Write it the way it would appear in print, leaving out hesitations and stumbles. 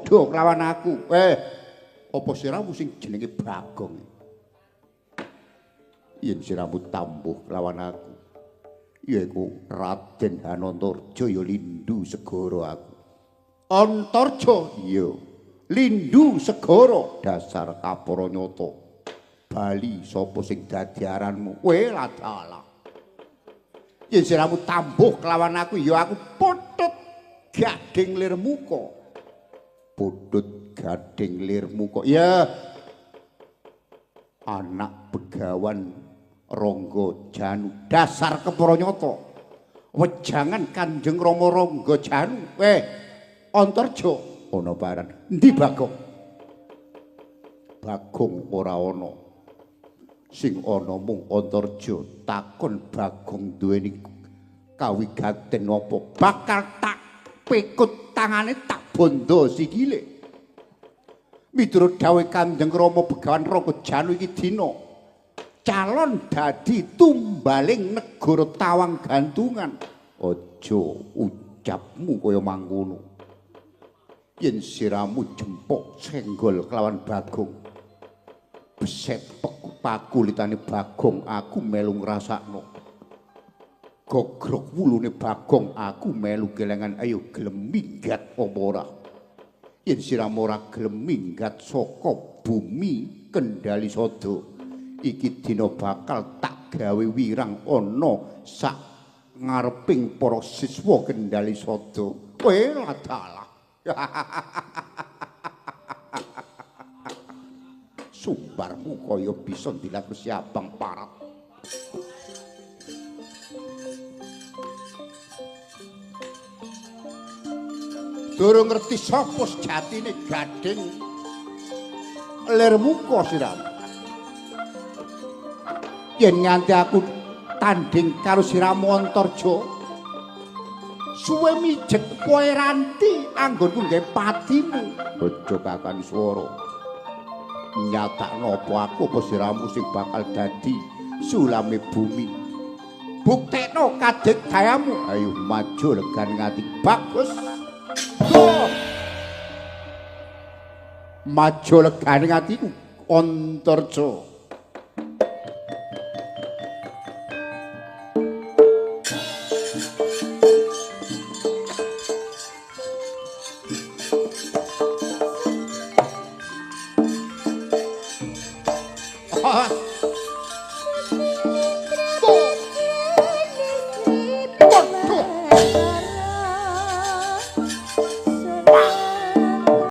padha kelawan aku. Apa siramu sing jenenge Bagong? Yen siramu tambuh kelawan aku, yaiku Raden Hanantarja ya lindu segara aku. Antarja? Iya. Lindu segara dasar kapara nyata. Bali sapa sing dadi aranmu? Kowe ladalah. Yen siramu tambuh kelawan aku ya aku putut gading lir muka. Putut gading lir muka. Ya. Anak begawan Rangga Janu dasar kepara nyata. Wejangan Kanjeng Rama Rangga Janu. Antarja ana baran. Endi Bagong? Bagong ora ana. Sing ana mung Antarja. Takon Bagong duweni kawigaten apa? Bakal tak pikut tangane tak bondo sikile. Miturut dawuh Kanjeng Rama Begawan Rangga Janu iki dina calon dadi tumbaling negara Tawang Gantungan. Aja ucapmu kaya mangkono. Yen siramu jempok senggol kelawan Bagong, beset pakulitane Bagong aku melu ngrasakno. Gogrok wulune Bagong aku melu gelengan. Ayo gelem minggat apa ora? Yen siramu ora gelem minggat saka bumi Kendali Sada, iki dina bakal tak gawe wirang ana sak ngareping para siswa Kendali Sada. Kowe ladalah. Sumbarmu kaya bisa dilat wesi abang parat. Durung ngerti sapa sejatine gading lir muka siramu. Yen nganti aku tanding karo siramu Antarja, suwe mijet kowe ranti anggonku nggawe patimu. Aja kakan swara. Nyatakno apa aku apa siramu sing bakal dadi sulame bumi. Buktekno kadek dayamu. Ayo maju legan ngati bagus. Oh. Maju legan ngatiku Antarja.